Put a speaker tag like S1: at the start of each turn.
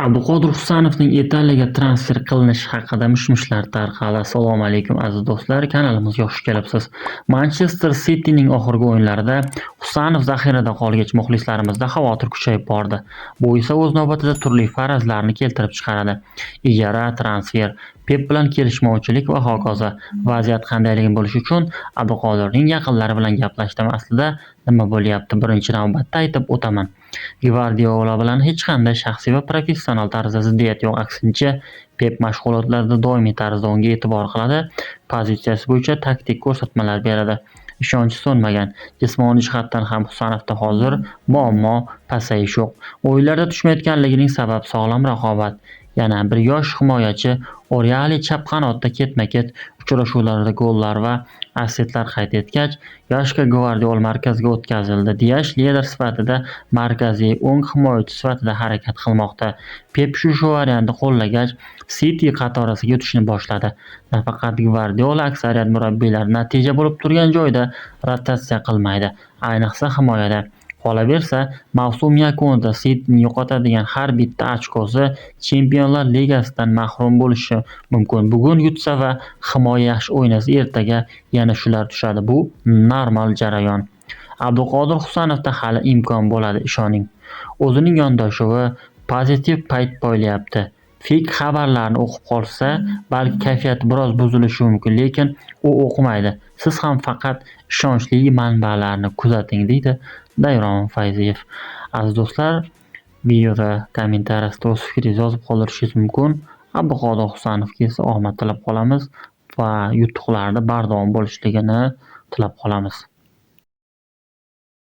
S1: Abduqodir Husanovning Italiyaga transfer qilinishi haqida mish-mishlar tarqaldi. Assalomu alaykum, aziz do'stlar, kanalimizga xush kelibsiz. Manchester Cityning oxirgi o'yinlarida Husanov zaxirada qolgach, muxlislarimizda xavotir kuchayib bordi. Bu esa o'z navbatida turli farazlarni keltirib chiqaradi. Ijara, transfer, Pep bilan kelishmovchilik va hokazo. Vaziyat qandayligini bilish uchun Abduqodirning yaqinlari bilan gaplashdim. Aslida nima bo'lyapti? Birinchi navbatda aytib o'taman. Gvardiola bilan hech qanday shaxsiy va professional tarzda ziddiyat yo'q. Aksincha, Pep mashg'ulotlarda doimiy tarzda unga e'tibor qiladi, pozitsiyasi bo'yicha taktik ko'rsatmalar beradi. Ishonchi so'nmagan. Jismoniy jihatdan ham Husanovda hozir muammo, pasayish yo'q. O'yinlarda tushmayotganligining sababi sog'lom raqobat. Yana bir yosh himoyachi O'Reilly chap qanotda ketma-ket uchrashuvlarda gollar va assistlar qayd etgach, Yoshka Gvardiol markazga o'tkazildi. Diash lider sifatida markaziy o'ng himoyachi sifatida harakat qilmoqda. Pep shu variantni qo'llagach, City qatorasiga yutishni boshladi. Nafaqat Gvardiola, aksariyat murabbiylar natija bo'lib turgan joyda rotatsiya qilmaydi, ayniqsa himoyada. Qolaversa, mavsum yakunida Cityning yo'qotadigan har bitta ochkosi Chempionlar Ligasidan mahrum bo'lishi mumkin. Bugun yutsa va himoya yaxshi o'ynasa, ertaga yana shular tushadi. Bu normal jarayon. Abduqodir Husanovda hali imkon bo'ladi, ishoning. O'zining yondashuvi pozitiv payt poylayapti. Fake xabarlarni o'qib qolsa, balki kayfiyati biroz buzilishi mumkin, lekin u o'qimaydi. Siz ham faqat ishonchli manbalarni kuzating, deydi Davron Fayziyev. Aziz do'stlar, videoda kommentariyasida o'z fikringizni yozib qoldirishingiz mumkin. Abduqodir Husanovga esa omad tilab qolamiz va yutuqlarda bardavom bo'lishligini tilab qolamiz.